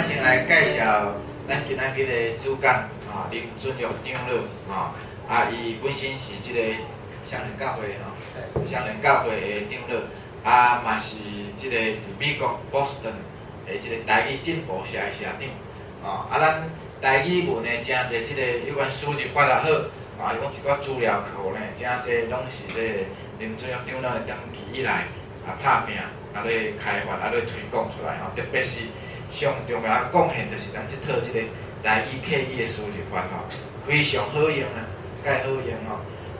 先來介紹咱今仔日的主講，吼，林尊玉長老，吼，啊，伊本身是這個雙連教會吼，雙連教會的長老，啊，嘛是這個佇美國波士頓的這個台語進步社的社長，吼，啊，咱台語文的誠濟這個有關輸入法也好，啊，伊講一寡資料庫呢，誠濟攏是這個林尊玉長老長期以來啊拍拚，啊咧開發，啊咧推廣出來吼，特別是上重要的貢獻就是咱這套這個台語客語的輸入法吼，非常好用啊，蓋好用吼。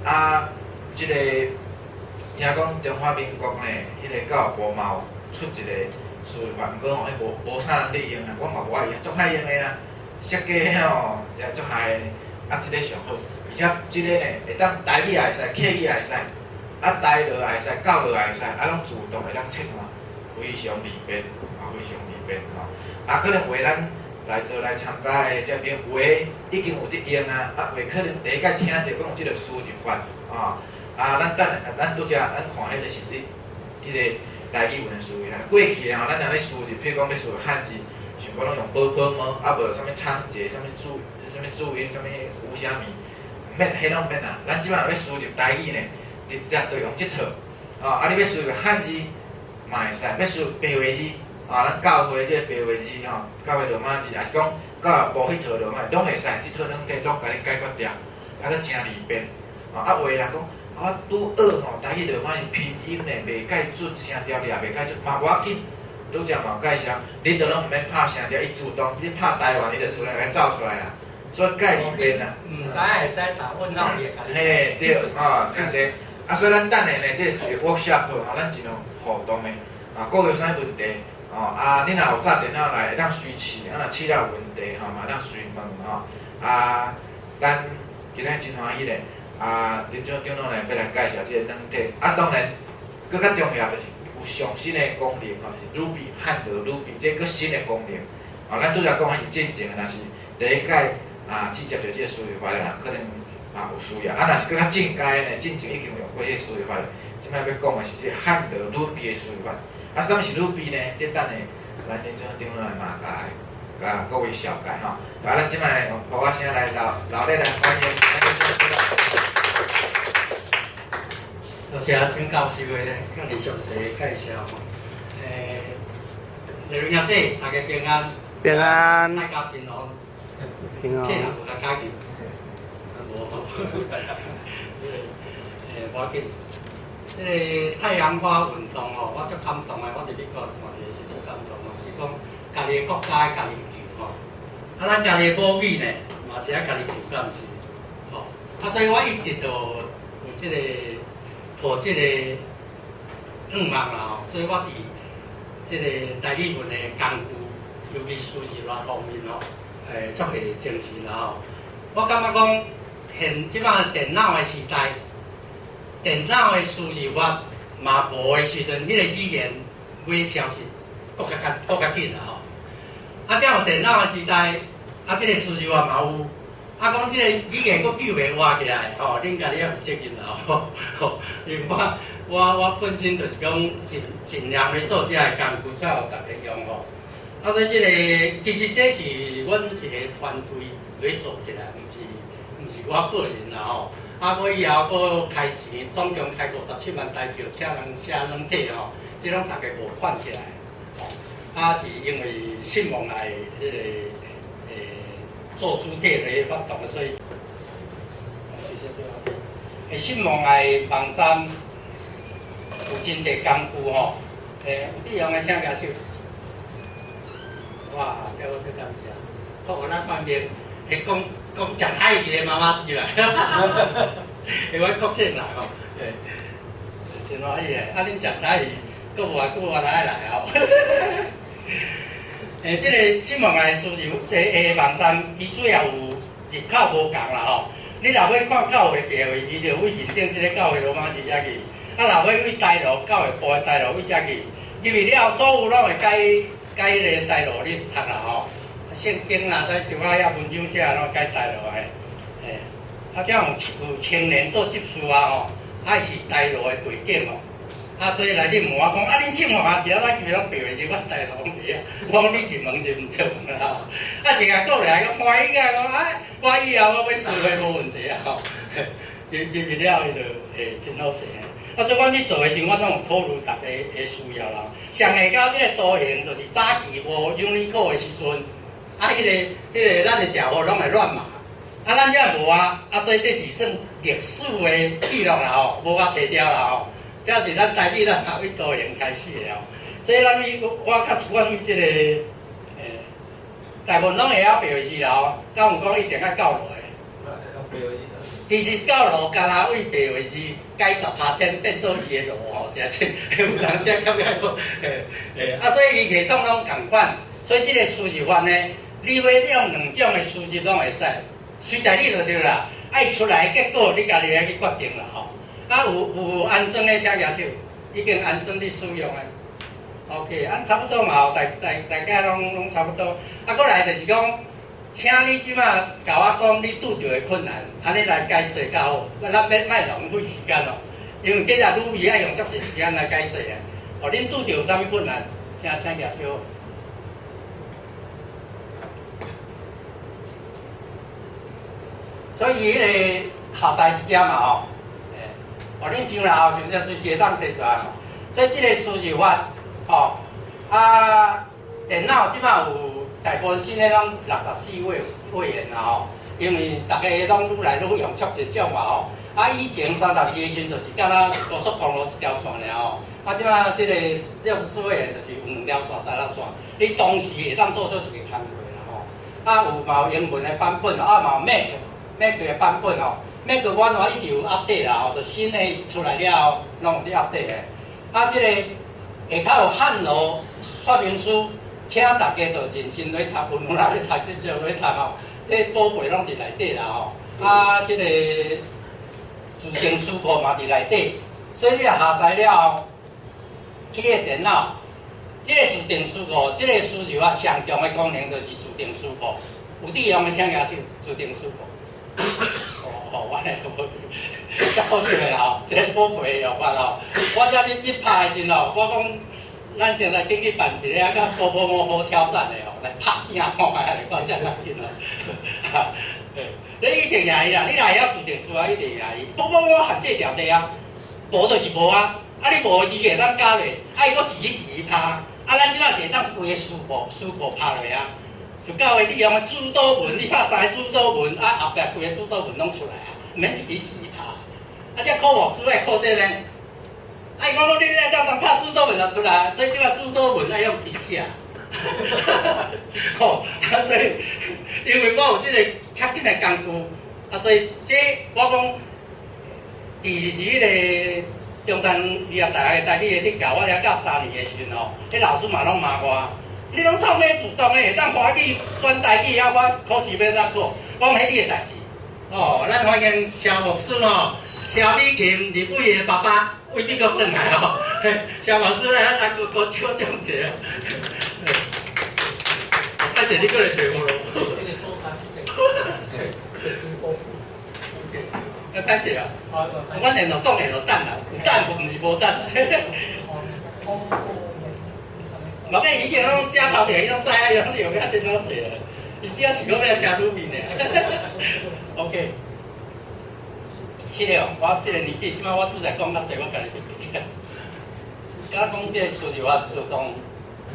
啊，這個聽講中華民國呢，彼個教育部嘛有出一個輸入法，毋過吼，彼無無啥人咧用啊，我嘛無愛用，足歹用的啦，設計彼吼也足害的，啊，這個上好，而且這個呢會當台語也會使，客語也會使，啊，台羅也會使，教羅也會使，啊，攏自動會當切換，非常利便，啊，非常利便吼。啊，可能有的咱在座來參加的這邊有的已經有佇用啊，啊，有的可能第一擺聽著講有這個輸入法，啊，啊，咱等下咱拄才咱看彼個是咧，彼個台語文的輸入法。過去吼，咱若咧輸入，譬如講欲輸入漢字，想講攏用ㄅㄆㄇ，啊無啥物倉頡，啥物注，啥物注音，啥物有啥物，毋免，彼攏毋免啊。咱這擺若欲輸入台語呢，直接就用這套，啊，你欲輸入漢字嘛會使，欲輸入白話字，啊，咱教會這個白話字吼，教會羅馬字，抑是講教育部彼套羅馬字，攏會使，這套軟體攏共你解決掉，啊，閣誠利便。啊，有的人講，我拄學吼，台語羅馬字拼音呢袂蓋準，聲調掠袂蓋準，嘛無要緊，拄才嘛有介紹，你都攏毋免拍聲調，伊自動，你拍台灣，伊就自然共走出來啊，所以蓋利便啊。毋知會使打問號伊會共你。嘿，對，吼，誠濟。啊，所以咱等下呢，這個一個 workshop 吼，咱盡量互動的，啊，閣有啥問題，吼，啊，你若有帶電腦來，會當隨試，啊，若試了有問題，吼，嘛會當隨問，吼，啊，咱今仔真歡喜咧，啊，林長長老呢，欲來介紹這個軟體，啊，當然，閣較重要就是有上新的功能，吼，就是 Ruby 漢羅 Ruby，這閣新的功能，啊，咱拄才講的是進前的，若是第一擺啊，接觸著這個輸入法的人，可能嘛有需要，啊，若是閣較進階的呢，進前已經用過彼個輸入法的，這擺欲講的是這個漢羅 Ruby 的輸入法。啊，啥物是 Ruby 呢？這等下咱林長長老來嘛共各位紹介吼。啊，咱這擺用鼓仔聲來熱熱烈來歡迎咱林長長老。多謝曾教授的遐爾詳細的介紹吼。麗榮兄弟，大家平安。平安。大家平安。平安。客人有來加油？無吼。無要緊。這個太陽花運動吼，我足感動的。我佇美國看著是足感動的。伊講家己的國家愛家己救吼，啊，咱家己的母語呢，嘛是愛家己救，敢毋是？吼，啊，所以我一直都有這個抱這個願望啦吼。所以我佇這個台語文的工具，尤其輸入法方面吼，足下精神啦吼。我感覺講，現這擺電腦的時代，電腦的輸入法嘛無的時陣，彼個語言會消失，閣較較閣較緊啦吼。啊，這有電腦的時代，啊，這個輸入法嘛有，啊，講這個語言閣救袂活起來，吼，恁家己也有責任啦吼。因為我本身就是講盡盡量咧做這个工具，才予大家用吼。啊，所以這個其實這是阮一個團隊咧做起來，毋是我個人啦吼。啊，我以後閣開錢，總共開57萬台票，請人寫軟體吼，這攏大家募款起來，吼。啊，是因為信望愛彼個做主體來發動，所以，謝謝。信望愛網站有真濟工具吼，有佇用的請舉手。哇，這我真感謝。好，咱旁邊會講講講台語的媽媽入來，會阮國姓來吼，真歡喜的。啊，恁講台語，閣無愛閣無來來吼。這個信望愛輸入這個網站，伊主要有入口無仝啦吼。你若欲看教會白話字，就對面頂這個教會羅馬字遮去；啊，若欲對台羅教育部的台羅對遮去。入去了後，所有攏會改改彼個台羅你讀啦吼。聖經啦，啥像我遐文章寫攏改台羅的，啊，這樣有青年做執事啊吼，愛是台羅的背景哦。啊，所以來你問我講，啊，恁姓嘛是啊，咱規攏白話字，我知講袂曉。我講你一問就毋對啦吼。啊，一個過來個歡喜啊，講啊，我以後我欲輸會無問題啊吼。入入去了，伊就會真好勢。啊，所以阮去做的時陣，我攏有考慮逐个的需要啦。上下到這個圖形，就是早期無 Unicode 的時陣，啊，彼個咱的條號攏會亂碼。啊，咱這無啊，啊，所以這是算歷史的記錄啦吼，無法提掉啦吼。這是咱台語咱也為圖形開始的吼，所以咱為我確實阮為這個，大部分攏會曉白話字啦吼，敢有講一定愛教落的？其實教路敢若為白話字改10%變做伊的路吼，是啊，這有人遮感覺講，啊，所以伊系統攏仝款，所以這個輸入法呢，你欲用兩種的輸入攏會使，隨在你就對啦，愛出來的結果你家己愛去決定啦吼。啊，有安裝的請舉手，已經安裝佇使用的。OK，啊，差不多嘛吼，大家攏差不多。啊，閣來就是講，請你這馬共我講你拄著的困難，按呢來解說較好。咱免莫浪費時間咯，因為今日女兒愛用足濟時間來解說啊。哦，恁拄著有啥物困難？請舉手。所以彼個學在佇遮嘛吼。哦，恁上來後是隨時會當提出來吼，所以這個輸入法，吼，啊，電腦這馬有大部分新的攏64位元啦吼，因為逐家攏愈來愈用足濟種嘛吼，啊，以前32的時陣就是敢若高速公路一條線爾吼，啊，這馬這個64位元就是有兩條線、三條線，你同時會當做出一個工課啦吼，啊，有嘛有英文的版本，啊嘛有 Mac 的版本吼。Mac 我怎一直有 update 啦吼，就新的出來了後，攏有佇 update 的。啊，這個下跤有漢羅說明書，請大家就認真來讀，有能力咧讀，真正來讀吼。這寶貝攏佇內底啦吼。啊，這個自動詞庫嘛佇內底，所以你若下載了後，去你的電腦，這個自動詞庫，這個輸入法上強的功能就是自動詞庫。有佇用的請舉手，自動詞庫。哦，我來無，較好笑的吼，這個寶貝的用法吼，我遮咧拍的時吼，我講咱現在進去辦一個啊，佮寶寶魔好挑戰的吼，來拍影看覓來看遮較緊哦。你一定贏伊啦，你若會曉自動詞啊，一定贏伊。寶寶魔限制條例啊，無就是無啊，啊你無字會當加落，啊伊閣一字一字拍，啊咱這擺是會當規個詞庫拍落啊。就到位你用的主導文，你拍三个主導文，啊後壁規個主導文攏出來啊，毋免一支一支拍。啊，這考牧師愛考這呢？啊，伊講講你這當拍主導文就出來，所以這個主導文愛用筆寫。吼，啊，所以因為我有這個較緊的工具，啊，所以這我講，佇彼個中山醫學大學台語的咧教，我遐教3年的時陣吼，彼老師嘛攏罵我。你攏創咩自動的，會當歡喜轉台語啊？我考試欲按怎考？我講彼你的代誌。哦，咱歡迎蕭牧師吼，蕭美琴立委的爸爸為美國轉來吼。蕭牧師來，咱來閣閣笑講一下。歹勢你閣來揣我咯。這個所在，啊，歹勢啊！我電腦講的就等啦，有等毋是無等。嘛，變以前攏食頭前，伊攏知影，伊攏用較真好勢啦。伊只是講欲聽女面爾。OK，是了，我這個年紀，這擺我拄才講較濟，我家己袂記得。敢講這個輸入法自動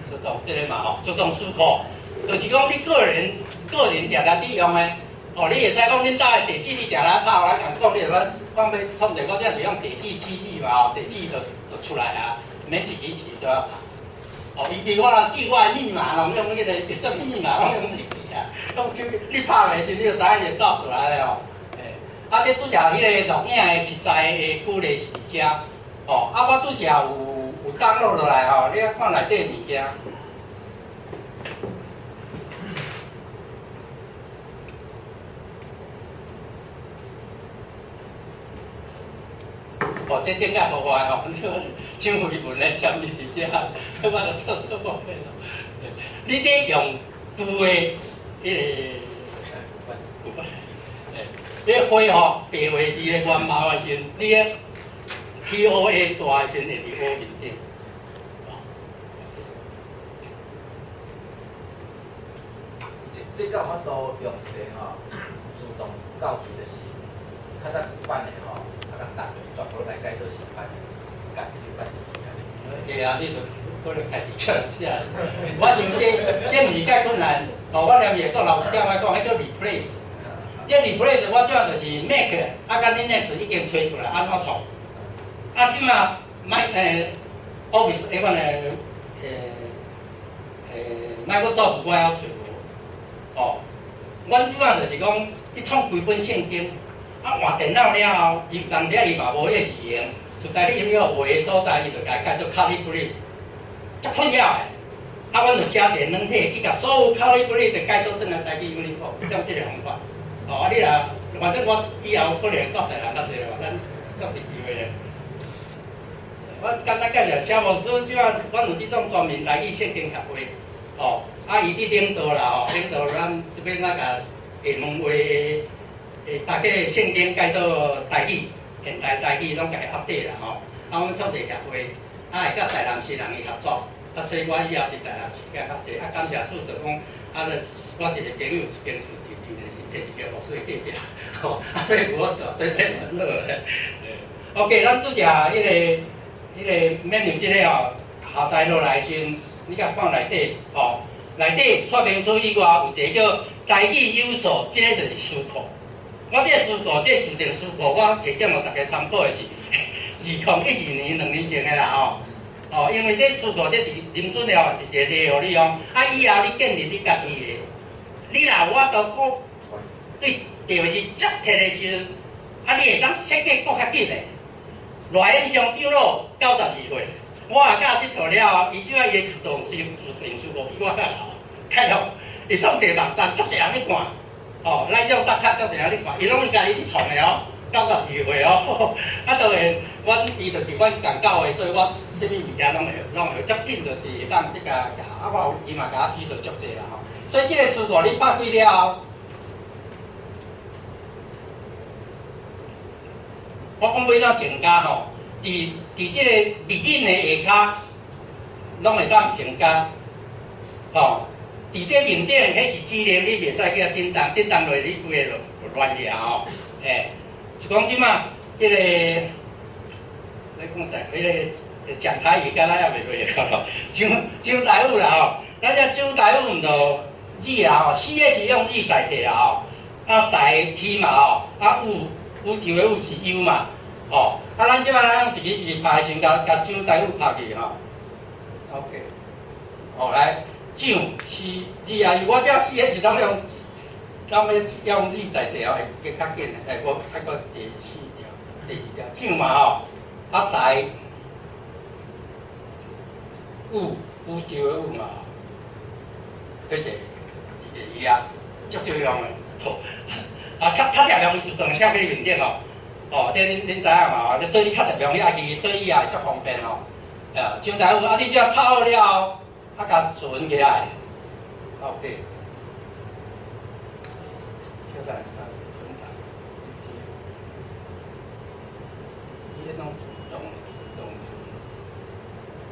這個嘛吼，自動詞庫，就是講你個人定定佇用的，哦，你會使講恁兜的地址，你定來拍，我共講，你會講欲創者，我這是用地址體制嘛吼，地址就出來啊，免一支一支都要拍。哦，伊比我人記我的密碼，攏用彼個啥物密碼，攏用記啊，攏手你拍落時，你就知影伊會走出來了吼。欸，啊，這拄則彼個錄影的實在的舉例是遮，哦，啊，我拄則有 download 落來吼，你看內底物件。哦，這頂下無壞吼，你搶緋聞來簽字佇遮，我就做做無變咯。你這用舊的彼個，有法，你恢復白話字的原貌的時陣，你 TOA 大的時陣會佇烏面頂。哦。這這敢有法度用一個吼自動教具，就是較早舊版的吼，啊，共搭落全部攏來改做新版的，改新版的按呢。會啊，你著可能開始唱寫。我想這毋是介困難，哦，我連伊講老師我講，彼叫 replace。這 replace 我主要就是 Mac 啊，佮 Linux 已經揣出來，按怎創？啊，這馬麥Office 彼款的Microsoft 我猶揣無。哦，阮這馬就是講去創規本聖經，啊換電腦了後，伊有當時伊嘛無彼個字型，就台你迄個畫的所在，伊就共改做 Calibri，足困擾的。啊，阮就寫一個軟體，去共所有 Calibri 就改做轉來台語 Unicode，用這個方法。哦，啊你若反正我以後可能到台南較濟嘛，咱足濟機會咧。我簡單介紹，蕭牧師這馬，阮有這種專門台語聖經協會，哦，啊，伊佇領導啦吼，領導咱這邊那個廈門話的，大家聖經改做台語，現代台語攏共伊 update 啦吼。啊，阮創一個協會，啊，會佮台南市人伊合作，啊，所以我以後佇台南時間較濟，啊，感謝主就講，啊，我一個朋友一間厝佇佇是佇一個牧師的隔壁，吼，啊，所以有法度做變很好咧。OK，咱拄則彼個 menu 這個吼，下載落來時陣，你共放內底吼，內底說明書以外有一個叫台語有數，這個就是詞庫。我這個詞庫，這個自定詞庫，我提供予大家參考的是2012年2年前的啦吼。哦，因為這詞庫這是林準了是一個禮予你用，啊以後你建立你家己的，你若有法度閣對，特別是接摕的時陣，啊你會當設計閣較緊的。賴英祥長老92歲，我也教這套了後，伊這擺伊的自動詞庫比我較好，較好。伊創一個網站，足濟人咧看，哦，來種大卡足濟人咧看，伊攏是家己咧創的哦，92歲哦。啊，當然，阮伊就是阮共教的，所以我啥物物件攏會足緊，就是會當這個教，啊，我伊嘛共我指導足濟啦吼。所以這個詞庫你拍開了後，我講欲怎增加吼，佇這個語音的下跤，攏會當增加，吼。佇這面頂，彼是指令，你袂使叫振動，振動落你規个就亂去啊吼。欸，就講這馬，彼個，咧講啥？彼個講台語敢若猶袂會吼。張大武啦吼，咱這張大武毋就字啦吼，四個字用字代替啦吼。啊，台 T 嘛吼，啊宇宇宙的宇是 U 嘛，吼。啊，咱這馬咱用一个字拍的時陣，共張大武拍去吼。OK，好來。張是字啊，我這四個字攏用，攏欲用字代替哦，會較緊。欸，無還閣第四條、第二條，張嘛吼，啊台，宇宇宙的宇嘛，這是一個字啊，足少用的。吼，啊，較較常用自動寫去面頂哦。哦，這恁知影嘛？吼，所以你較常用遐字，所以以後會足方便吼。啊，張大武，啊，你這拍好了後。啊，共存起來，OK。小等下，存檔，伊彼種自動存。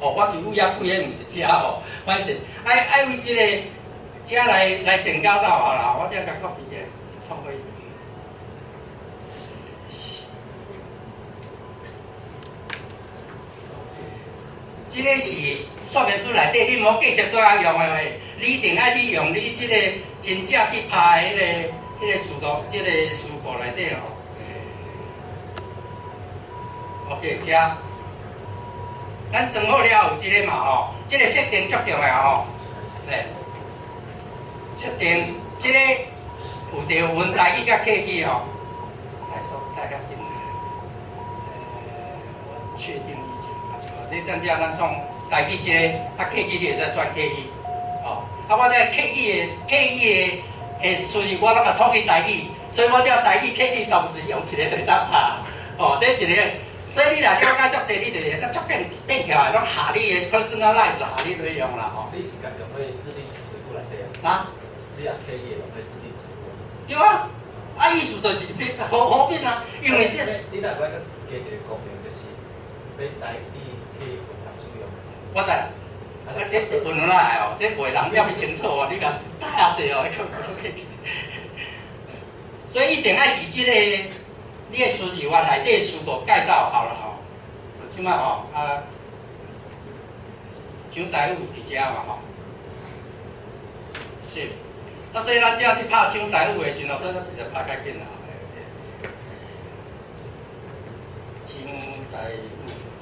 哦，我是有遐開的，毋是遮吼，歹勢，愛為這個遮來增加走啊啦，我這共 copy 者，創開。這個是說明書內底，你毋好繼續閣愛用的話，你一定愛利用你這個真正去拍的彼個詞庫，這個詞庫內底吼。OK，徛。咱裝好了後有這個嘛吼，這個設定足重要吼。來，設定這個有一個分台語佮客語吼。太速太較緊。我確定意見。你真正咱創台語這個，啊客語你會使選客語，哦，啊我這客語的事實我攏共創去台語，所以我這台語客語同時用一個就當拍，哦，這一個，所以你若了解足濟，你就會則足變起來，攏下你的 personalize 下你來用啦吼。你是共用彼個指定詞庫內底啊？啊？你若客語會用彼指定詞庫？對啊，啊意思就是這好方便啊，因為這你若無愛閣加一個功能，就是欲台語去混合使用。我知，啊，這問來哦，這袂人猶未清楚哦，你共打遐濟哦，去去。所以一定愛佇這个你的書籍員內底書庫介紹好了吼。就這擺吼啊，蔣台宇佇遮嘛吼。是，啊，所以咱遮去拍蔣台宇的時候，這直接拍較緊啦。蔣台宇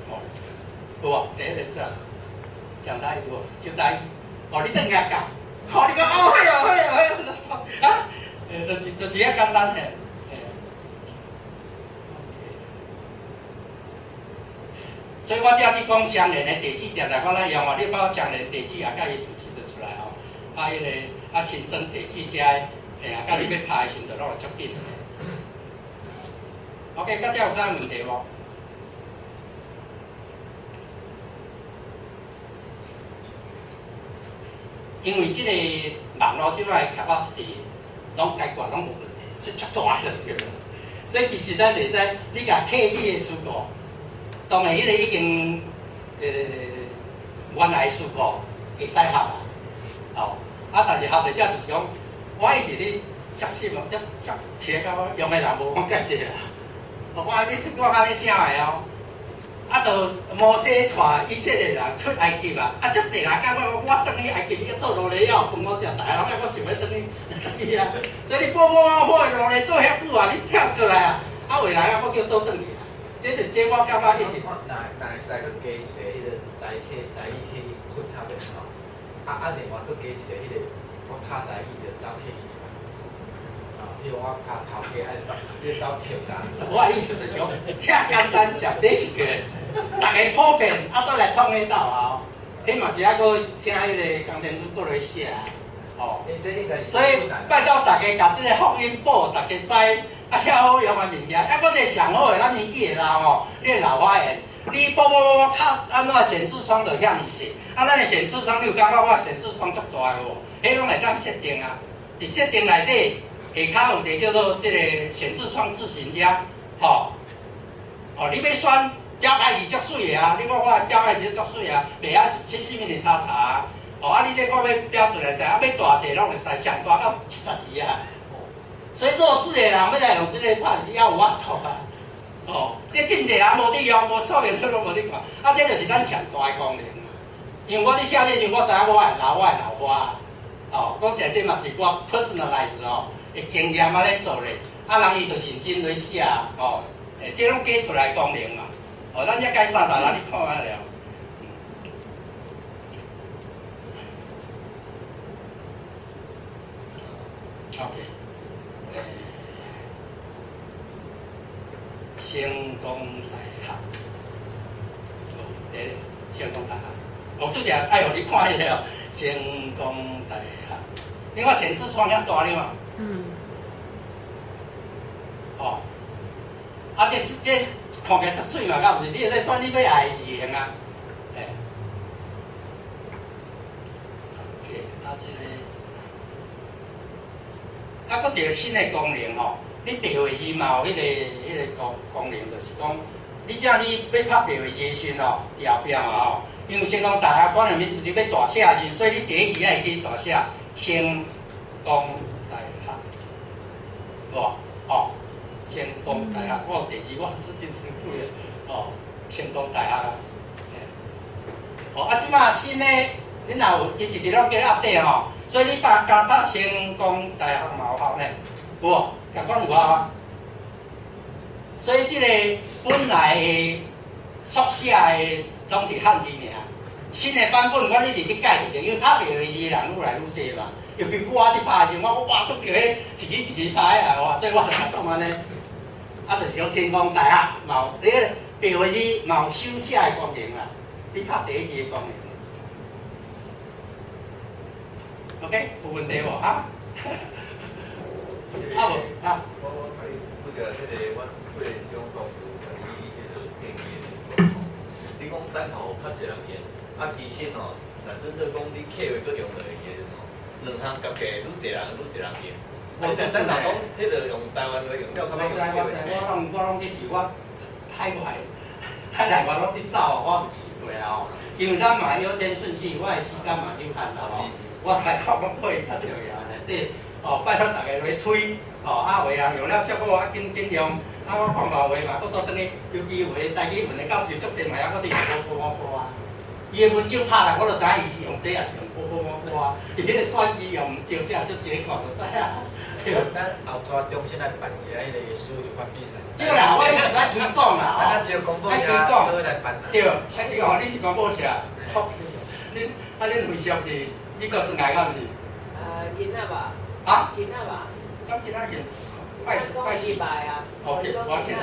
吼，有無？第一个是蔣台宇無？蔣台宇，哦，你轉來教，哦，你講哦，好啊，好啊，好啊，啊，就是遐簡單嘿。所以我遮你講相連的地址，定定我來用啊，你把相連地址也佮伊組織就出來吼。啊，彼个啊新增地址遮，嘿啊，佮你欲拍的時陣，就攏會足緊的。OK，到這有啥問題無？因為這个網路這擺 capacity 攏解決攏無問題，是足大個對無？所以其實咱會使，你共客你的書庫，當然彼个已經原來書庫會使合啦，哦，啊，但是合佇遮就是講，我一直咧接線哦，接接切到我用的人無講介濟啦。哦，我你我按呢寫的哦，啊，就摩西帶以色列人出埃及啊，啊，足濟人感覺我轉去埃及，伊做奴隸了，飯我食，逐个人我想欲轉去轉去啊。所以你補補我奴隸做遐久啊，你跳出來啊，啊，未來啊，我叫倒轉去啊。這就這我感覺一直。若若會使閣加一个彼个台客台語去混合的吼，啊，另外閣加一个彼个，我拍台語就走客語啊。啊，比如我拍頭家愛你走跳㗎。我的意思就是講，遐簡單食你是個，逐个普遍啊，再來創彼走啊，彼嘛是抑閣請彼个工程師過來寫啊，哦。所以拜託大家共這个福音報，大家知啊，遐好用的物件，啊，閣一個上好的，咱年紀會老吼，你會老花眼，你補補補補較按怎顯示窗就遐爾細，啊，咱的顯示窗你有感覺我顯示窗足大的無？彼攏會當設定啊，佇設定內底下跤有一個叫做這个顯示窗自行家，吼，哦，你欲選雕愛字足媠的啊，你看我雕愛字足媠啊，袂曉啥啥物事查查啊，哦，啊，你這我欲標出來知，啊，欲大細攏會使，上大到72啊。所以弱勢的人欲來用這个拍，你猶有法度啊！哦，這真濟人無佇用，無說明書攏無佇看，啊，這就是咱上大的功能啊。因為我佇寫這時，我知影我會老，我會老花。哦，講實在，這嘛是我 personalize 哦，的經驗按呢做咧。啊，人伊就認真咧寫，哦，欸，這攏加出來功能嘛。哦，咱遮解三大人，你看下了。OK。成功大學，哦，對，成功大學，我拄則愛予你看彼个哦，成功大學，你看顯示窗遐大了嘛？嗯。哦，啊，這是這看起來足媠嘛，敢毋是？你會使選你欲愛的字型啊，欸。OK，啊，這个，啊，閣一个新的功能吼。你白話字嘛有彼个功能，就是講，你這你欲拍白話字的時陣吼，後壁嘛吼，因為成功大學可能你是你欲大寫的時陣，所以你第一字愛記大寫，成功大學，無哦，成功大學，我有第二我指定詞庫的，哦，成功大學啊，哦，啊，這馬新的，恁若有伊直直攏加 update 吼，所以你把加拍成功大學嘛有效呢，有無？共款有啊，所以這个本來的縮寫的攏是漢字名，新的版本我一直去改著，因為拍白話字的人愈來愈濟嘛。尤其我佇拍的時陣，我哇，拄著彼一支一支拍的啊，所以我就較創按呢。啊，就是講成功大學嘛有，你白話字嘛有手寫的功能啦，你拍第一字的功能。OK，有問題無？啊？啊無啊！我共你負責這個，阮傅連長博士共你彼个建議的，你講等候較濟人用，啊，其實吼，若準做講你客戶閣用落去的時陣吼，兩項合起來愈濟人愈濟人用。啊，你等頭講這个用台灣話用了較我知我知，我攏去是我海外，啊，來我攏佇走，我有試過啊吼。因為咱嘛優先順序，我的時間嘛有限啦吼。我來講，我退較重要內底，哦，拜託大家來推，哦，啊話啊用了效果啊緊緊用，啊我講話話嘛，閣倒轉去，尤其有的台語文的教授足濟嘛，猶閣佇波波摩波啊。伊的文章拍來，我就知影伊是用這，抑是用波波摩波啊。伊彼個選字用毋對，這就一個看就知影。對。咱後逝重新來辦一下彼個輸入法比賽。對啦，我是愛推廣啦，啊，咱招廣播社做伙來辦啦。對，愛推廣，你是廣播社，恁啊恁會屬是美國轉來敢毋是？囡仔吧。啊？囡仔吧。敢囡仔囡？拜四拜四。OK，我聽。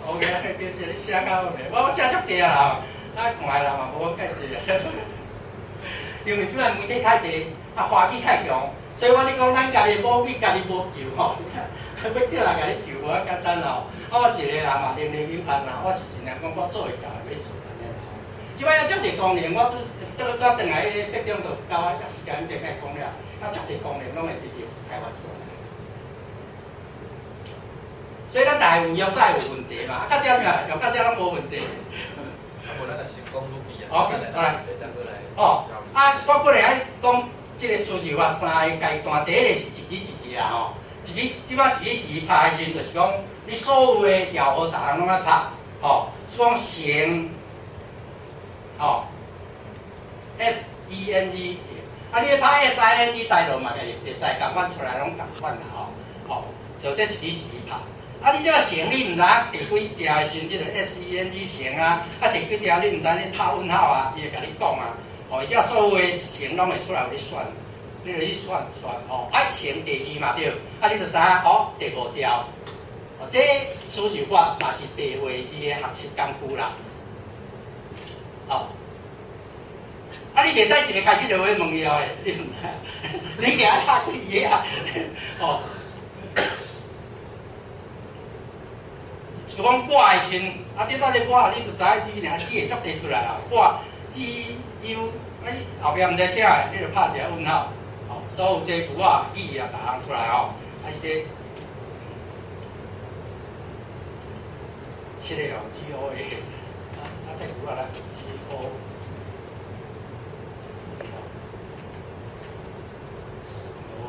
OK，就是你寫較好未？我寫足濟啊，啊看的人嘛無我介濟啊。因為這擺媒體較濟，啊華語較強，所以我咧講，咱家己無比家己無救吼，欲叫人共你救無遐簡單哦。啊，我一個人嘛能力有限啦，我是盡量講我做會到的欲做按呢啦吼。這擺有足濟功能，我拄倒倒轉來彼個北中就交我時間已經愛講了，啊足濟功能攏會直接開發出來。所以咱大有用才會有問題嘛，啊到這爾用到這攏無問題。啊，無咱若先講女語啊。哦，來。哦，啊，我過來愛講這個輸入法三個階段，第一個是一字一字啊吼，一字這擺一字一字拍的時陣，就是講你所有的調號逐項攏愛拍，吼，雙弦，吼，S E N G，啊，你咧拍 S I N G 台落嘛，會會使仝款出來攏仝款啦吼，吼，就這一字一字拍。啊，你這個弦你毋知影第幾條的時陣，這個 S E N G 弦啊，啊第幾條你毋知你拍問號啊，伊會共你講啊。哦，而且所有的弦攏會出來予你選，你就去選選吼。啊，弦第二嘛對，啊你就知影哦，第五條。哦，這輸入法嘛是白話字的學習工具啦。哦，啊你袂使一個開始就欲問伊哦，你毋知，你一定愛拍幾個啊？哦。就講掛的時陣，啊，你到底掛，你就知影字爾，字會足濟出來啊。掛 G U，哎，後壁毋知啥的，你就拍一個問號。哦，所有這符仔語啊，逐項出來吼。啊，伊這七個哦，G O A，啊啊，這符仔來 G O，無，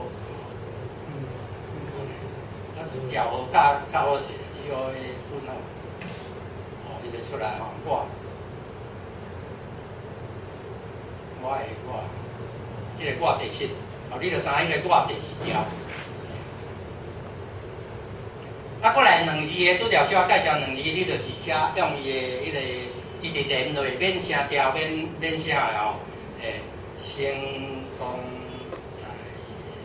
啊，調號較較好勢，G O A 問號，哦，伊就出來吼，我，我的我，這個我第七，哦，你就知影個我第二條。啊，過來兩字的，拄著小可介紹兩字，你就是寫用伊的彼個直直連落，免聲調，免免啥的吼。欸，成功大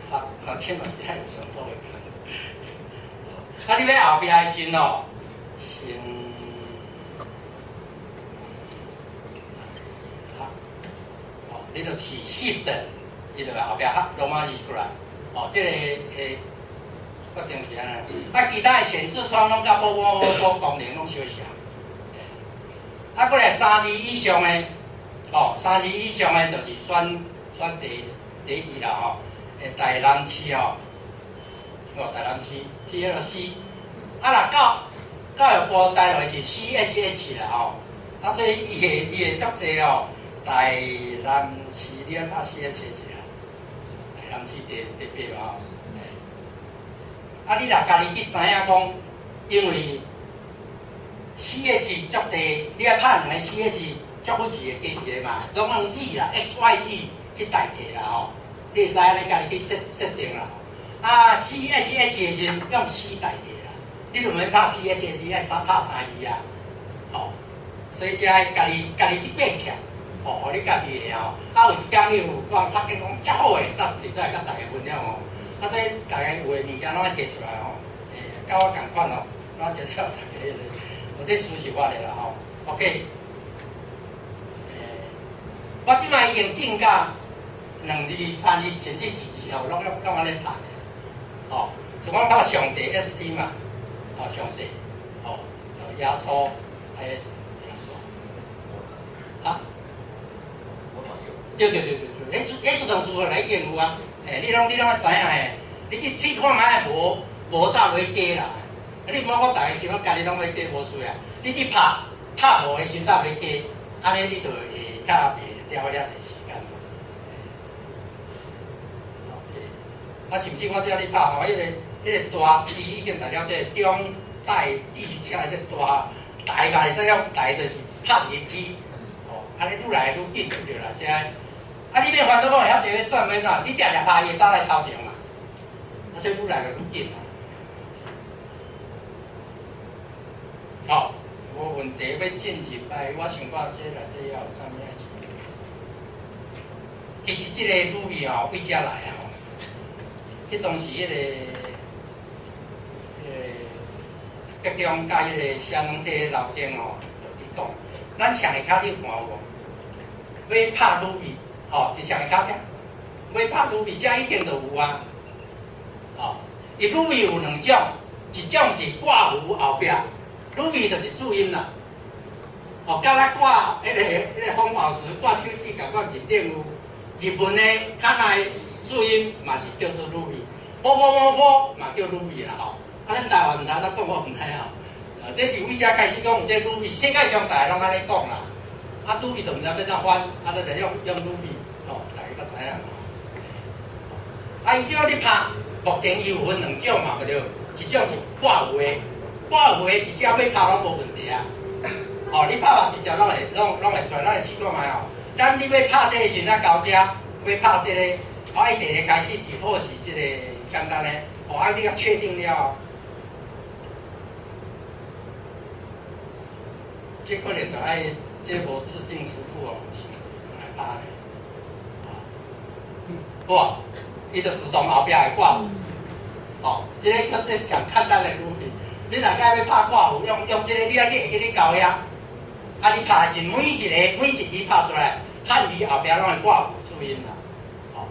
學，哦，千萬這有上好的講。啊，你欲後壁的時哦，成大學，哦，你就是 shift，伊就後壁學羅馬字出來，哦，這個欸。決定是按呢，啊，其他的顯示窗攏佮波波波功能攏相像。啊，過來三字以上的，哦，三字以上的就是選選第第二啦吼。欸，台南市吼，哦，台南市 T L C，啊，若教教育部台落是 C H H 啦吼。啊，所以伊會伊會足濟吼，台南市你愛拍 C H H 啦，台南市第第八嘛吼。啊！你若家己去知影講，因為四個字足濟，你愛拍兩個四個字，足好字會加一個嘛，攏用 Z 啦，X Y Z 去代替啦吼。你會知影你家己去設設定啦。啊，C H H 的時陣用 C 代替啦，你就毋免拍 C H H，愛三拍三字啊。吼，所以這愛家己家己去變起來，吼，予你家己會吼。啊，有一工你有講發覺講遮好的，才提出來佮大家分享吼。啊，所以大家有的物件攏愛提出來吼，欸，佮我仝款吼，攏介紹大家彼個，我這輸入法的啦吼。OK，欸，我這擺已經進到兩字、三字，甚至一字吼，攏攏按呢拍的，吼，像我拍上帝 S T 嘛，吼，上帝，吼，耶穌 S 耶穌，啊？對對對對對，彼彼自動輸入來已經有啊。欸，你攏你攏愛知影嘿，你去試看覓無無走落去加啦。你毋好講逐个想講家己攏欲加無需要，你去拍，拍無的時陣欲加，按呢你就會較袂了遐濟時間。啊，甚至我遮咧拍吼，彼個大 T 已經代表這個中大地遮這大大概會使用大，就是拍一個 T，吼，按呢愈來愈緊就對啦，這。啊，你欲煩惱講會曉這個算欲怎？你定定拍伊會走來頭前嘛，啊，所以愈來就愈緊啦。好，無問題，欲進入來，我想看這內底猶有啥物愛注意。其實這個魯味吼，對遮來啊吼，彼當時彼個德中佮彼個寫軟體老經吼，就佇講，咱上下跤你有看有無？欲拍魯味，吼，佇上下跤遮，欲拍魯味，遮已經就有啊。吼，伊魯味有兩種，一種是掛符後壁，魯味就是注音啦。哦，佮咱掛彼個紅寶石掛手指共款面頂有日文的較內注音嘛是叫做魯味，波波波波嘛叫魯味啦吼。啊，咱台灣毋知怎講，我毋知吼。啊，這是為遮開始講這魯味，世界上大家攏按呢講啦。啊，魯味就毋知欲怎翻，啊，咱就用魯味，吼，大家較知影。啊，伊只要你拍，目前伊有分兩種嘛，對無？一種是掛符的，掛符的直接欲拍攏無問題啊。哦，你拍完直接攏會出來，咱來試看覓吼。咱你欲拍這個時陣，到遮欲拍這個，我愛第一個開始 default 是這個簡單的，哦，啊，你較確定了後，這可能就愛這無制定詞庫哦，是來拍的，哦，好，伊就自動後壁會掛符，哦，這個叫做上簡單的語言。你若欲欲拍掛符，用這個，你愛去會記咧交遐，啊，你拍的時，每一个每一支拍出來，漢字後壁攏會掛符注音啦，哦，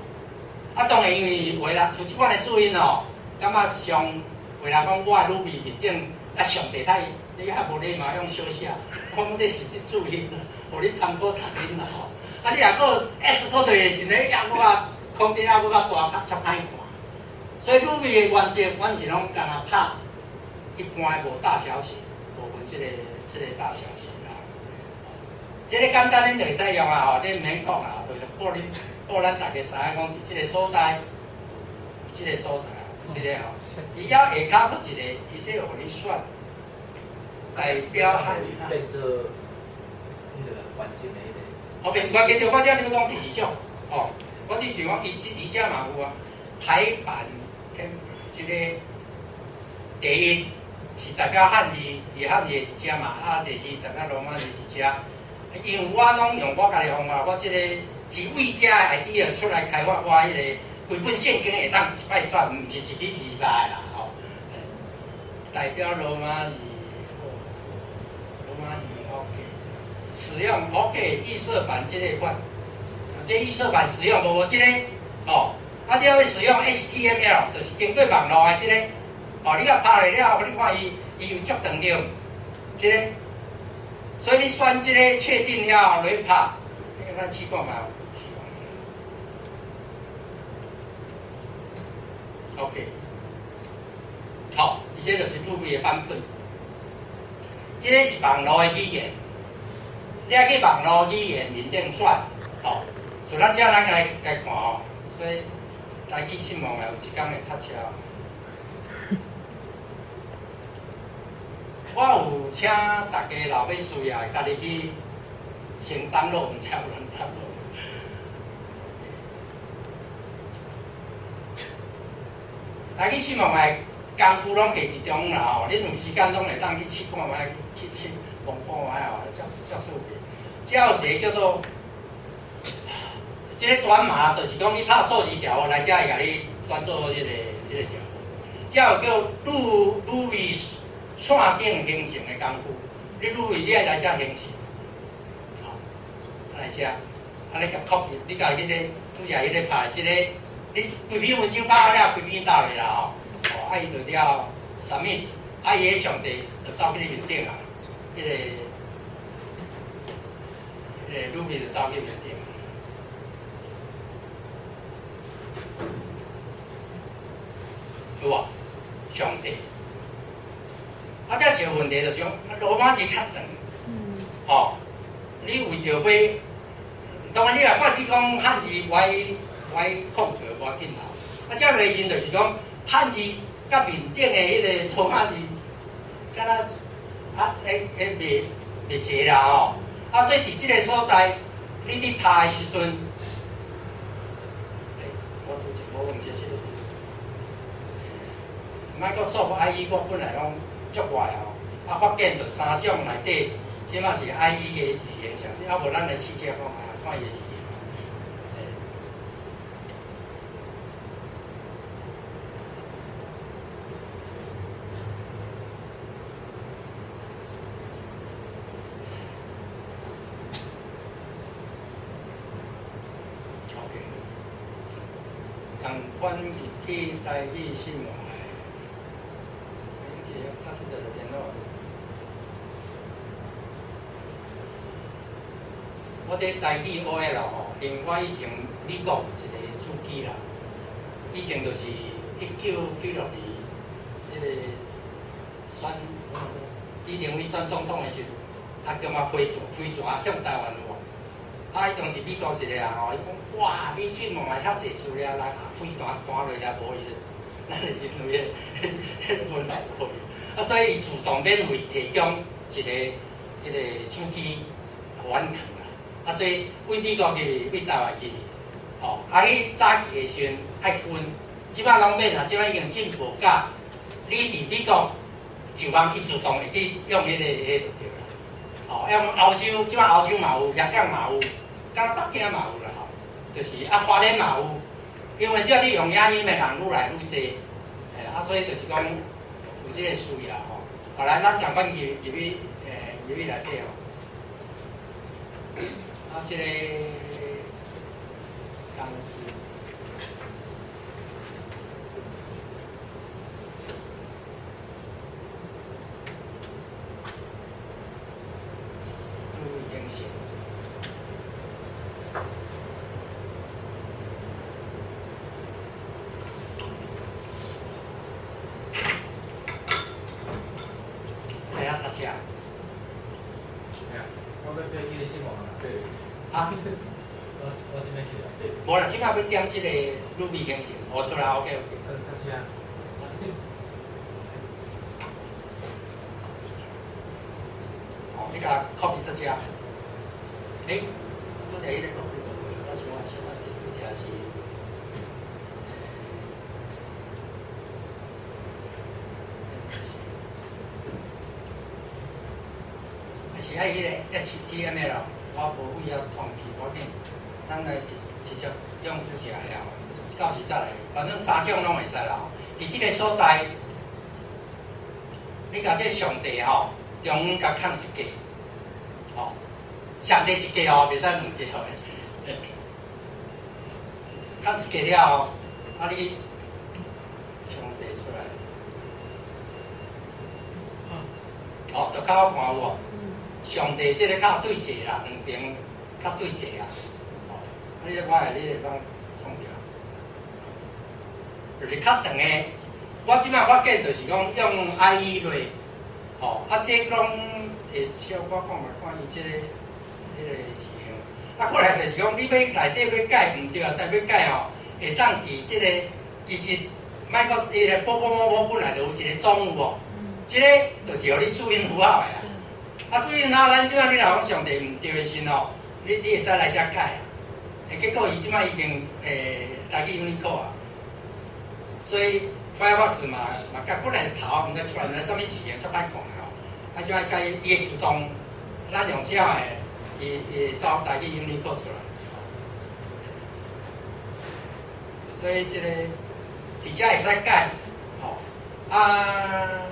啊，當然因為話啦，像這款的注音哦，感覺上話人講我的語彙面頂啊上帝太，你較無禮貌用小寫，我講這是佇注音啦，予你參考讀音啦吼。啊，你若閣 S 閣對的時陣，抑閣較空間啊閣較大，較較歹看。所以語彙的原則，阮是攏干焦拍一般的無大小寫，無分這個大小寫啦。這個簡單恁就會使用啊吼，這毋免講啦，就是報恁報咱大家知影講，佇這個所在，這個所在，這個吼，伊猶下跤閣一個，伊這有予你選代表漢字。變做彼個完整的彼個。後面我記著我遮你欲講第二種，哦，我只就講伊這伊遮嘛有啊，排版添這個第一是代表漢字，伊漢字佇遮嘛，啊，第二代表羅馬字佇遮。因為我攏用我家己方法，我這個是為遮 idea 出來開發我彼個規本聖經會當一擺轉，毋是一支是一擺啦吼。代表羅馬字，羅馬字 OK，使用 OK 預設版這個款，這預設版使用無無這個哦，啊你欲使用 HTML，就是經過網路的這個，哦，你共拍落了後，你看伊伊有足長對，這個。所以你選這個確定了後，落去拍，你咱試看覓。OK，好，伊這就是魯味的版本。這個是網路的語言，你愛去網路語言面頂選，吼。所以咱這咱來來看吼，所以台語失望的有一工會塞車。我有請大家若欲需要，家己去先 download，毋知有人 download。台語新聞的工具攏下佇中央啦吼，恁有時間攏會當去試看覓，去摸看覓吼，遮遮趣味。遮有一個叫做，這個轉碼，就是講你拍數字條號來遮會共你轉做彼個條號。遮有叫魯魯味線頂形成的工具，你魯味你愛來遮形成，吼，來遮，啊你共 copy，你共彼個拄才彼個拍這個，你規篇文章拍好了，規篇打落啦吼，哦，啊伊就了 submit，啊伊彼上帝就走去你面頂啊，彼個魯味就走去面頂。有無？上帝。啊，這一個問題就是講，羅馬字較長，吼，你為著欲，當然你若假使講漢字歪歪空格無要緊啦。啊，這個時就是講漢字佮面頂的彼個羅馬字，敢若啊，會會袂袂齊啦吼。啊，所以佇這個所在，你佇拍的時陣，欸，我拄則無用這這個 Microsoft IE 我本來攏足愛吼，啊發現著三種內底，這馬是 IE 的字型上，啊無咱來試試看覓，看伊的字型。欸，OK，仝款入去台語新聞的。這個拍出來就電腦。我佇台語 OL 吼，因為我以前美國有一個主機啦，以前就是1996年，這個選李登輝選總統的時陣，啊叫我飛船向台灣來，啊，彼當時美國一個人吼，伊講哇，你新聞來遐濟資料來，飛船彈落來無伊，咱就是因為彼個本來無啊，所以伊自動免費提供一個彼個主機予阮囥啦。啊，所以為美國入去，為台灣入去，吼，啊，彼早期的時陣愛分，這擺攏免啦，這擺已經進步到你佇美國上網，伊自動會去用彼個就對啦。吼，用歐洲，這擺歐洲嘛有，香港嘛有，敢北京嘛有啦吼，就是啊，花蓮嘛有，因為只要你用影音的人愈來愈濟，欸，啊，所以就是講有這個需要吼。後來咱仝款入入去，欸，入去內底吼。啊，這個工具，注意影像。知影煞車？我欲爬去新聞啊。對。啊？我這擺去啊。對。無啦，這擺欲點這個魯米形成，哦，出來 OK OK。較正。哦，你共 copy 這隻。欸，拄才彼個 copy 無，我像我小可者，拄才是。是愛彼個 HTML，我無位遐創起，無要緊，咱來直直接用拄才的吼，到時再來，反正三種攏會使啦吼。佇這個所在，你共這上帝吼，中央共空一格，吼，上帝一格哦，袂使兩格吼。空一格了後，啊你上帝出來，哦，就較好看有無？上帝這個較對齊啦，兩邊較對齊啊。哦，啊你我的你會當創著，就是較長的。我這擺發現就是講用 IE 落，吼，啊這攏會小可看覓看伊這個彼個字形。啊，過來就是講你欲內底欲改毋對啊，使欲改吼，會當佇這個其實莫閣伊個寶寶某某本來就有一個總有無？這個就是予你注音符號的啦。啊，注音符號，咱這擺你若講上帝毋對的時吼，你會使來遮改啊。欸，結果伊這擺已經台語 Unicode 啊，所以 Firefox 嘛嘛改本來頭毋知出來毋知啥物事情，足歹看的吼。啊，這擺改伊會自動，咱用寫的，伊伊會走台語 Unicode 出來。所以這個佇遮會使改，吼啊。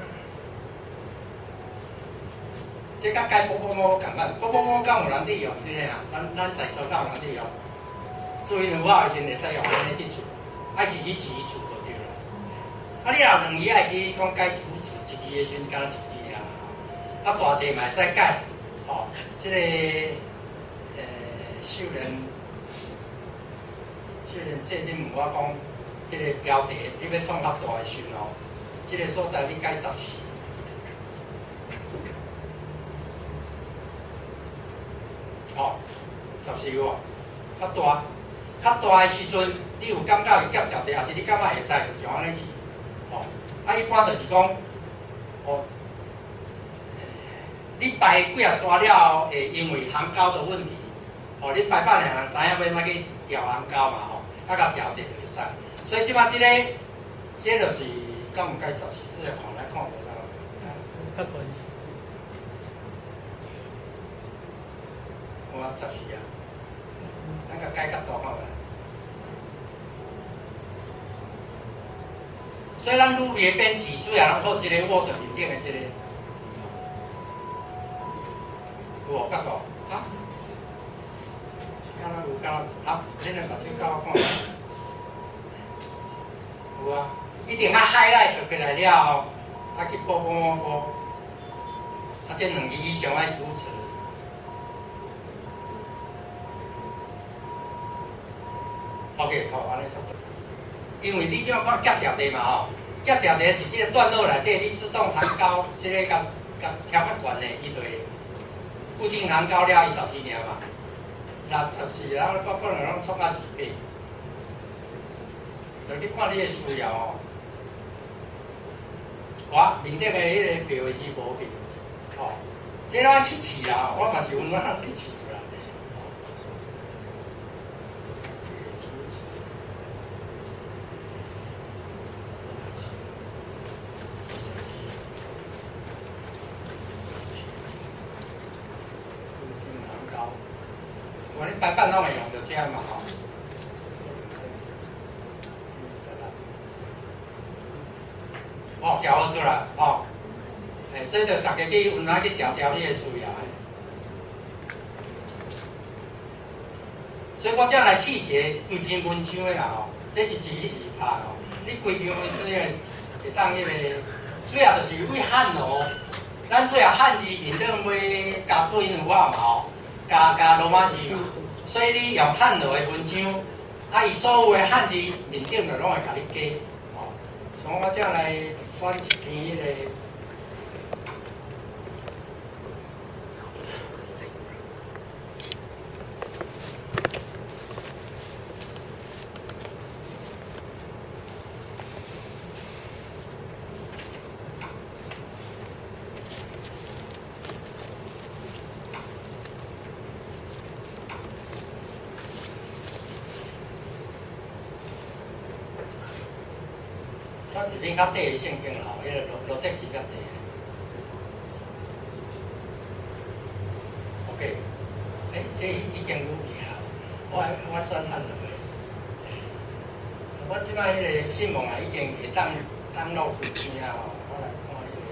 這佮改寶寶貓仝款，寶寶貓敢有人佇用這個啊？咱在座敢有人佇用？注音符號的時陣會使用按呢去注，愛一字一字注就對啦。啊，你若兩字愛記講改主詞，一字的時陣敢若一字爾。啊，大細嘛會使改，吼，這個秀蓮，秀蓮這你問我講，彼個標題你欲創較大的時陣吼，這個所在你改14。吼，14有無？較大，較大的時陣，你有感覺伊夾條地，還是你感覺會使，就是按呢去，吼。啊，一般就是講，哦，你排幾仔紙了後，會因為行高的問題，吼，你排版的人知影欲按怎去調行高嘛，吼，啊，共調節就會使。所以這擺這个，這個就是敢有改14，這個看來看無啥。較懸。有啊，14啊，咱共改較大看覓。所以咱語言編輯主要攏靠這個 Word 面頂的這個，有無較大？啊？敢若有，敢若有，啊？恁來目睭教我看。有啊，一定愛 highlight 起來了後，啊去補補補補，啊這兩字以上愛主詞。OK，好，按呢差不多。因為你這馬看夾條地嘛吼，夾條地是這個段落內底，你自動行高，這個共共調較懸的，伊就會固定行高了，伊14爾嘛，6、14，然後我可能攏創到28。就你看你的需要吼，我面頂的彼個標是無變，吼，這咱去試啦，我嘛是有哪去試出來。我恁排版攏會用著這嘛吼。哦，調好出來，吼，欸，所以就逐家去有哪去調調你的需要的。所以我才來試一个規篇文章的啦吼，這是真實拍吼。你規篇文章的會當彼個，主要就是為漢羅，咱主要漢字面頂尾加注音符號嘛吼，加加羅馬字嘛，所以你用漢羅的文章，啊，伊所有的漢字面頂就攏會共你加，吼。像我這來選一篇彼個。選一篇較短的聖經啦，彼個路路德記較短的。OK，欸，這已經有去啊，我我選漢落的。我這擺彼個新聞啊，已經會當登錄開篇啊吼，我來看彼個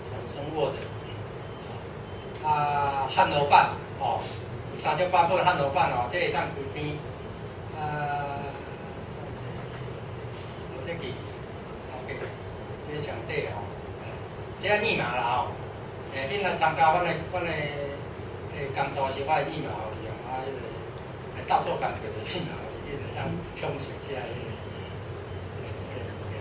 產生 Word，啊，漢羅版吼，有三種版本漢羅版吼，這會當開篇，啊，路德記。OK，這個上底吼，這個密碼啦吼，欸，恁來參加阮的講座時，我的密碼予你用，啊，彼個來鬥做工課的密碼予你，你就當享受這个彼個物件。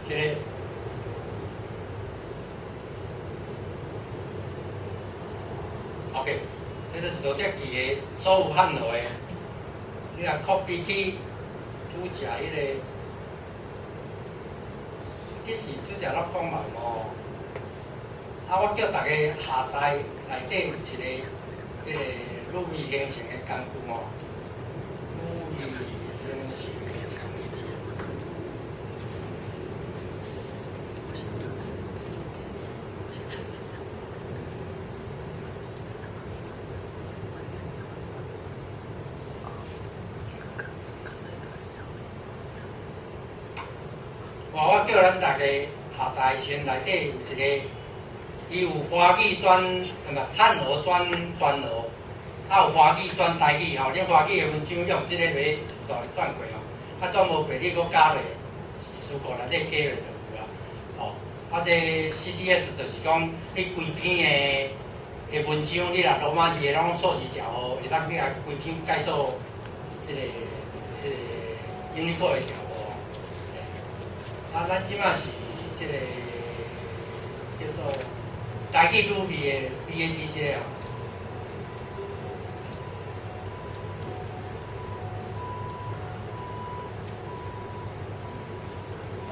欸，這個。OK，這就是路德記的所有漢羅的。你若 copy 去拄食彼個，這是拄食落講嘛吼。啊，我叫逐家下載內底有一個彼個魯味形成的工具吼，魯味形成。我叫咱逐家下載時陣，內底有一個，伊有華語轉，毋漢羅轉轉羅，啊有華語轉台語吼。恁華語的文章用這個來轉轉過吼，啊轉無過你閣加落，詞庫內底加落就有啦。吼，啊這 CDS 就是講你規篇的文章，你若羅馬字的攏數字調號，會當去共規篇改做彼個 Unicode 的調號。啊，咱這馬是這個叫做台语 Ruby 的 BAT 這个哦。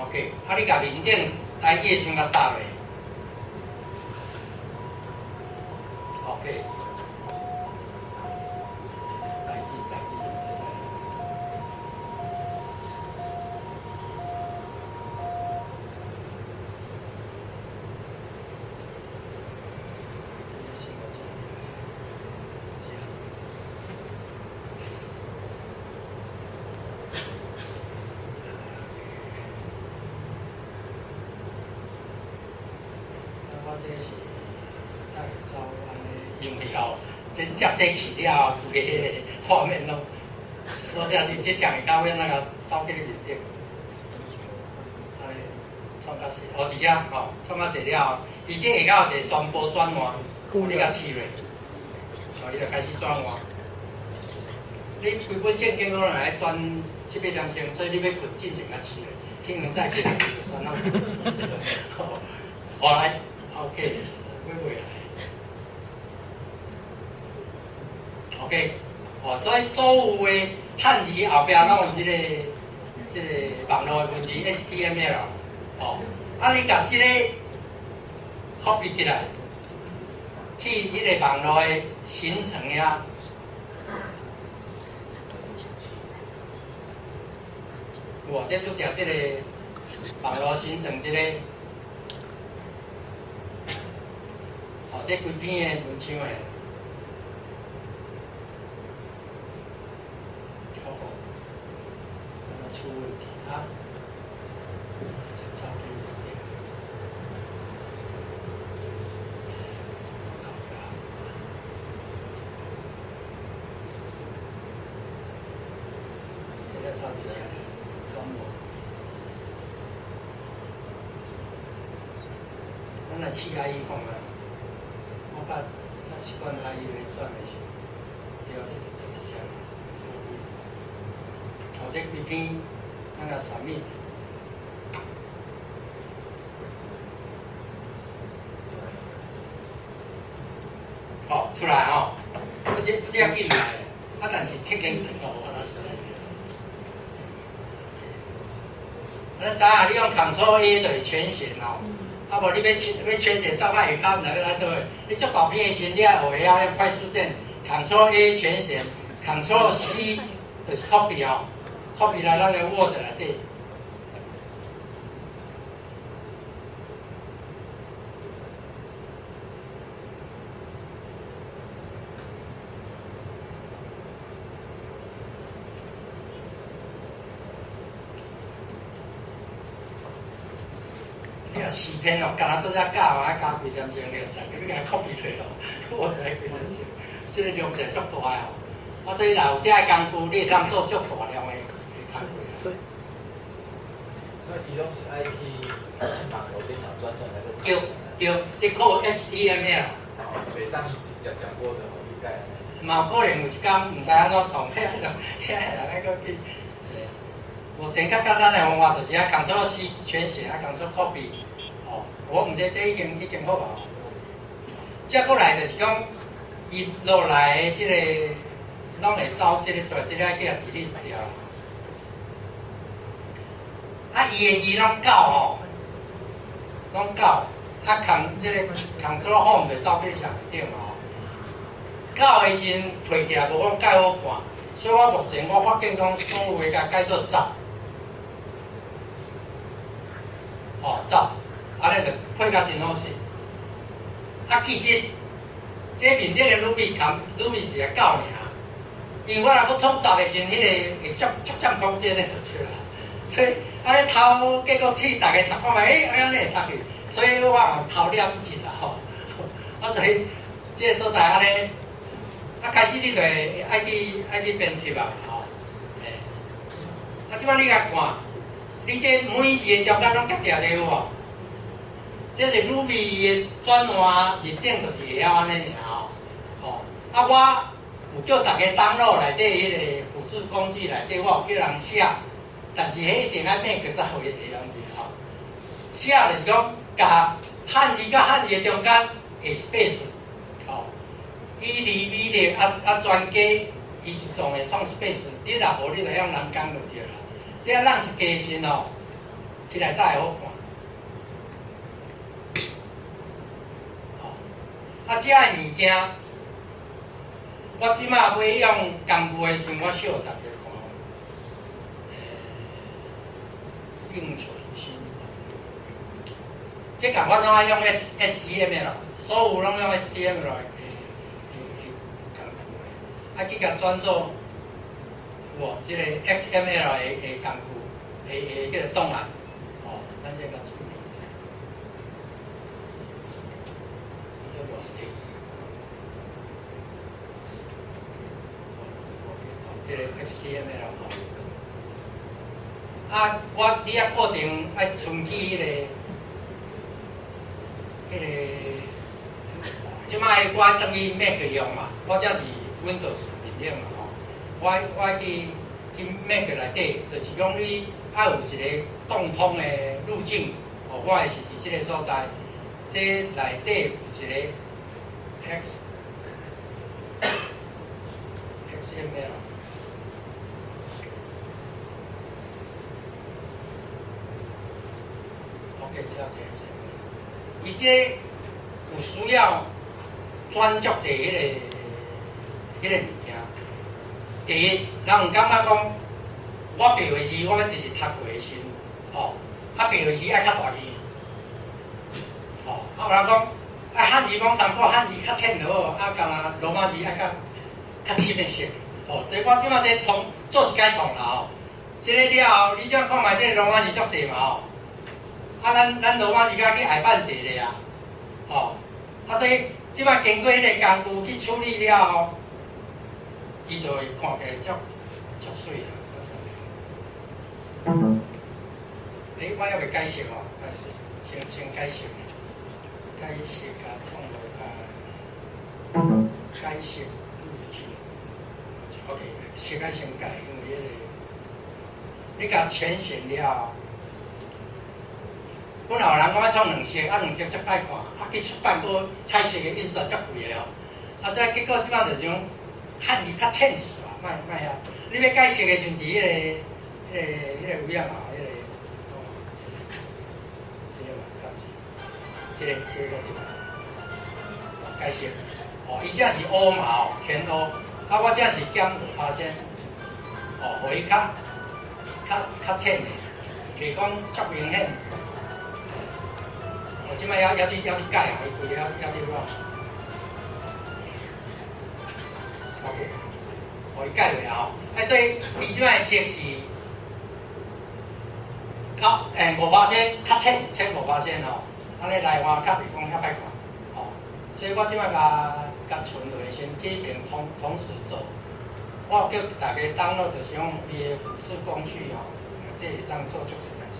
OK，啊，你共面頂台語的先共搭落。OK。台語台語。這個先我做入來，這。啊，我這是才會走按呢，因為吼，真接這去了後，規個彼个畫面攏，所以是這上會到尾那個走去你面頂，按呢創較細，哦，佇遮吼，創較細了後，伊這下跤有一個全部轉換，你共試落，哦，伊就開始轉換。你規本聖經攏來轉七八點鐘，所以你欲睏進前較試落，聽人再起來就轉到。好來，OK，尾尾來，OK，哦，所以所有的漢字後壁攏有這個網路的文字 HTML，哦，啊，你共這個 copy 起來，去彼個網路的形成遐。有無？這拄則這個網路形成這個，哦，這規篇的文章的，好好，敢若出問題啊？走去面頂，搞掉。這個走佇遮，總無。咱來試下伊看覓，我較較習慣 IE 來轉的時，對，這就做佇遮，這個位。哦，這規篇咱來 submit。哦，出來吼，不這不這緊來，啊，但是七間長哦，我若實在。咱知影你用 Ctrl A 就是全選吼，啊無你欲欲全選走到下跤，毋知欲來佗位。你足大篇的時陣，你愛學會曉用快速鍵，Ctrl A 全選，Ctrl C 就是 copy 吼，copy 來咱的 Word 內底。你若視篇哦，敢若拄才教啊，教幾點鐘練習，你共 copy 落哦，我來幾點鐘，這個量是足大的吼。啊，所以若有這个工具，你會當做足大量的工具。所以伊攏是愛去網路頂頭轉轉來閣。對對，這靠 HTML。哦，袂當直接將 Word 予伊改。嘛有可能有一工毋知按怎創，遐就遐人愛閣去。目前較簡單的方法就是啊，Ctrl C 全選，啊，Ctrl copy。哦，我毋知這已經好啊。這過來就是講，伊落來的這個攏會走這個出來，這個愛叫delete掉。啊，伊的字攏九吼，攏九，啊，空這個 Ctrl Home 就走去上頂吼。九的時陣配起來無講蓋好看，所以我目前我發現講所有的共改做十。哦，十，按呢就配甲真好勢。啊，其實這面頂的 Ruby 含 Ruby 是個九爾，因為我若閣創十的時陣，彼個會足足佔空間的就對啦。所以按呢偷，結果試逐家讀看覓，欸，按呢會讀去，所以我也偷念一啦吼。啊，所以這個所在按呢，啊，開始你就會愛去編輯啊，吼。欸，啊，這擺你共看，你這每一字中間攏夾定著有無？這是 Ruby 的轉換入頂，就是會曉按呢爾吼。吼，啊，我有叫逐家 download 內底彼個輔助工具內底，我有叫人寫，但是彼一定愛 Mac 才會會用著吼。寫就是講，共漢字佮漢字的中間下 space，吼，以利比例啊啊专家伊自動會創 space，你若無你就用人工就對啦。這讓一加深吼，起來才會好看。吼，啊，這个物件，我這馬欲用工具的時陣，我秀大家看。另存新，這個我攏愛用 HTML，所有攏用 HTML 的工具的，啊去共轉做有無？這個 XML 的工具的叫做檔案，哦，咱先共處理。這個這個 HTML 吼。啊，我佇遐固定愛存去彼個，這擺我轉去 Mac 用嘛，我這佇 Windows 面頂嘛吼，我去 Mac 內底，就是講你愛有一個共通的路徑，哦，我的是佇這個所在，這內底有一個 XML。OK，這這是，伊這有需要轉足濟彼個物件。第一，人有感覺講，我白話字，我欲直直讀話的時，吼，啊白話字愛較大字，吼，啊有人講，啊漢字講參考漢字較淺就好，啊敢若羅馬字愛較較深的色，吼，所以我這擺這通做一擺創啦吼，這個了後，你這看覓這個羅馬字足細嘛吼。啊，咱羅馬字甲去矮版一下啊，吼，啊所以這擺經過彼個工具去處理了後，伊就會看起來足足媠啊。欸，我猶未解釋吼，先解釋，解釋甲創造甲解釋路徑，OK，先愛先改，因為彼個你共淺顯了後。本來有人講愛創兩色，啊兩色足歹看，啊去出版閣彩色的印刷足貴的哦。啊，所以結果這擺就是講漢字較淺一撮，莫莫遐。你欲改色的時陣，佇彼個位仔嘛，彼個，這個嘛，這個啥地方？改色，哦，伊這是烏嘛吼，全烏，啊我這是減5%，哦，予伊較淺的，袂講足明顯。我這擺猶佇改啊，伊規個猶佇亂。OK，予伊改落啊吼，啊所以伊這擺色是較5%較淺，淺5%吼，按呢來換較袂講遐歹看，吼。所以我這擺共存落先去邊同時做。我叫大家 download 就是用伊的輔助工具吼，內底會當做足濟代誌。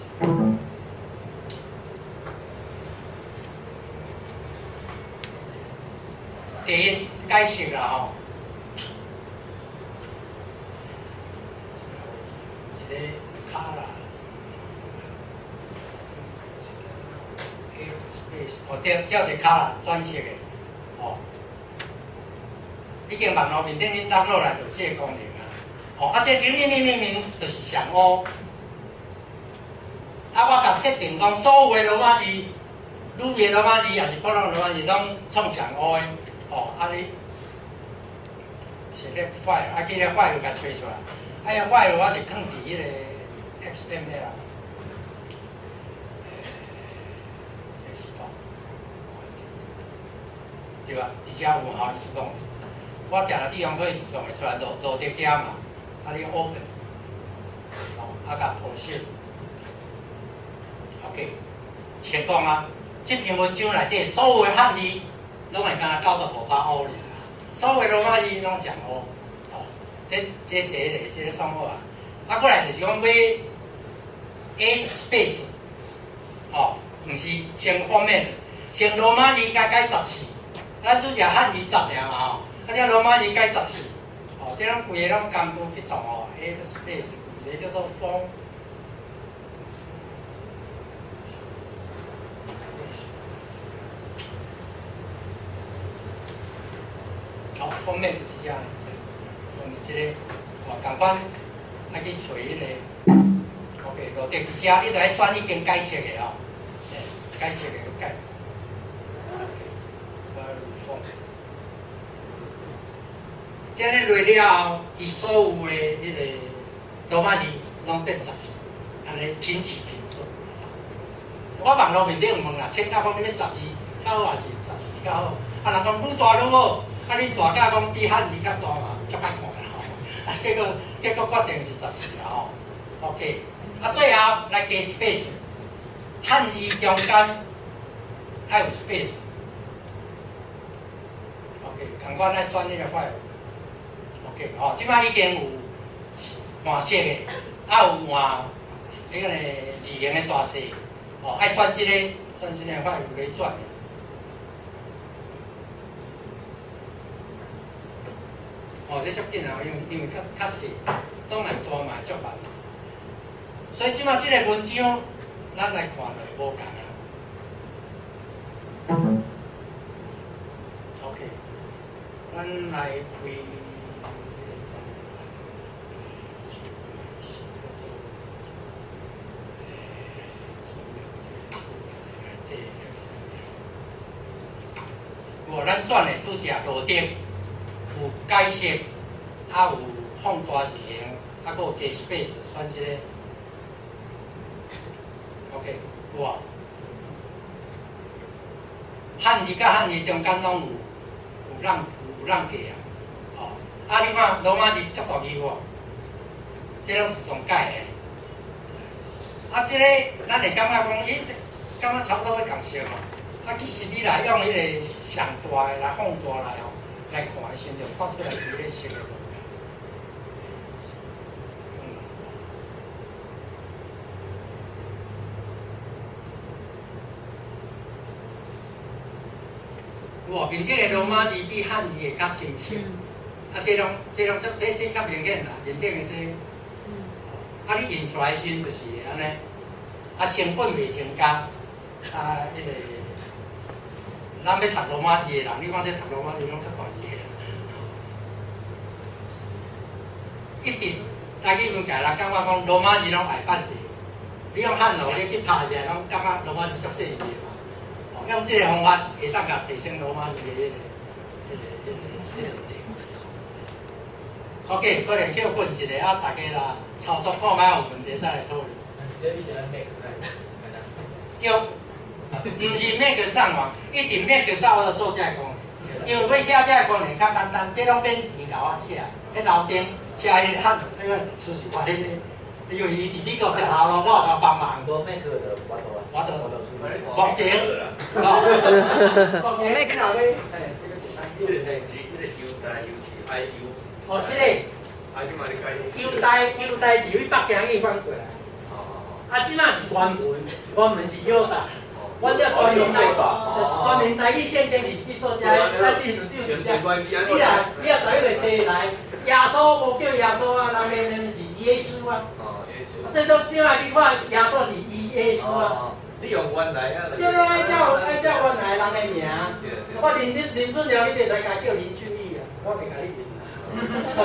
第一解釋啦吼，一個卡啦，space 哦對，這一個卡啦，轉色的，哦，已經網路面頂恁 download 來就有這個功能啊，哦，啊這0000就是上烏，啊我共設定講所有的羅馬字，魯的羅馬字也是普通羅馬字，攏創上烏的。哦，啊你寫個 file，啊記得 file 共揣出來，啊個 file 我是囥佇彼個 XML，desktop，對吧？佇遮有吼，自動，我定佇地方，所以自動會出來落落佇遮嘛。啊你 open，哦，啊共 proceed，OK，成功啊！這篇文章內底所有的漢字。攏會敢若95%烏爾，所有羅馬字攏上烏，哦，這第一個，這個算好啊。啊，過來就是講欲 add space，哦，毋是先 format，先羅馬字共改14，咱拄則漢字10爾嘛吼，啊這羅馬字改14，哦，這攏規個攏工具去創哦，add space，有一個叫做 font。format 就是遮爾，format 這個，哦，仝款愛去揣彼個，OK，落地佇遮，你著愛選已經改色的哦，嘿，改色的改，OK，value font。這呢落了後，伊所有的彼個羅馬字攏變14，按呢平起平坐。我網路面頂有問啦，請教講你欲12較好，還是14較好？啊，人講愈大愈好，啊，恁大甲講比漢字較大嘛，足歹看啦吼。啊，結果決定是十四啦吼。OK，啊，最後來加 space，漢字中間愛有 space。OK，仝款愛選彼個 file。OK，吼，這擺已經有換色的，啊有換彼個字形的大細，吼，愛選這個，選這個 file 來轉的。哦，這足緊啊，因為較細，當然大嘛足慢。所以這擺這個文章，咱來看就會無仝啊。OK，咱來開。有，咱轉的拄則落點有改色，啊有放大字形，啊閣有加 space，選這個。OK，有無？漢字佮漢字中間攏有讓格啊，吼！啊，你看羅馬字遮大字無？這攏自動改的。啊，這個咱會感覺講，咦，這感覺差不多欲仝色吼。啊，其實你來用彼個上大的來放大來吼，來看的時陣，就看出來伊個色的無仝。有無？面頂的羅馬字比漢字會較清晰。啊，這攏這較明顯啦，面頂的這，啊，你印出來時陣就是按呢，啊，成本袂增加，啊，彼個。咱欲讀羅馬字的人，你看這讀羅馬字攏遮大字的，一直台語文界人感覺講羅馬字攏愛半截，你用漢字你去拍起來，攏感覺羅馬字足細字的嘛。哦，用這個方法會當共提升羅馬字的彼個地。OK，可能歇睏一下啊，大家啦操作看覓有問題再來討論。對。毋是 Mac 上網，一定 Mac 走我就做這個功能，因為欲寫這個功能較簡單，這攏免錢共我寫，彼樓頂寫彼個漢那個事實發現的，因為伊佇美國食頭路，我有共幫忙。無 Mac 就無度啊。無度。目前，哦，目前你若欲，這個是這個猶大又是 I U。哦，是嘞。啊，這擺你改。猶大是對北京去翻過來。哦哦哦。啊，這擺是原文，原文是猶大。阮這全面台語聖經是制作者，咱歷史長是這。你若11月初來，耶穌無叫耶穌啊，人們是耶穌啊。哦，耶穌。所以講這擺你看耶穌是伊耶穌啊。你用原來啊？對對，愛照愛照原來人的名。我林俊良，你會使共叫林俊義啊，我袂共你認。哦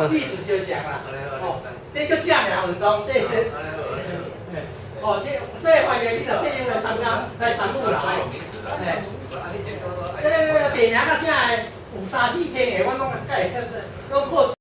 對，意思就像啦。哦，這叫正名運動，這是。哦，這歡迎你就變用來參加來參與啦。嘿，對對對，地名較啥的，有三四千個，我攏會改，攏靠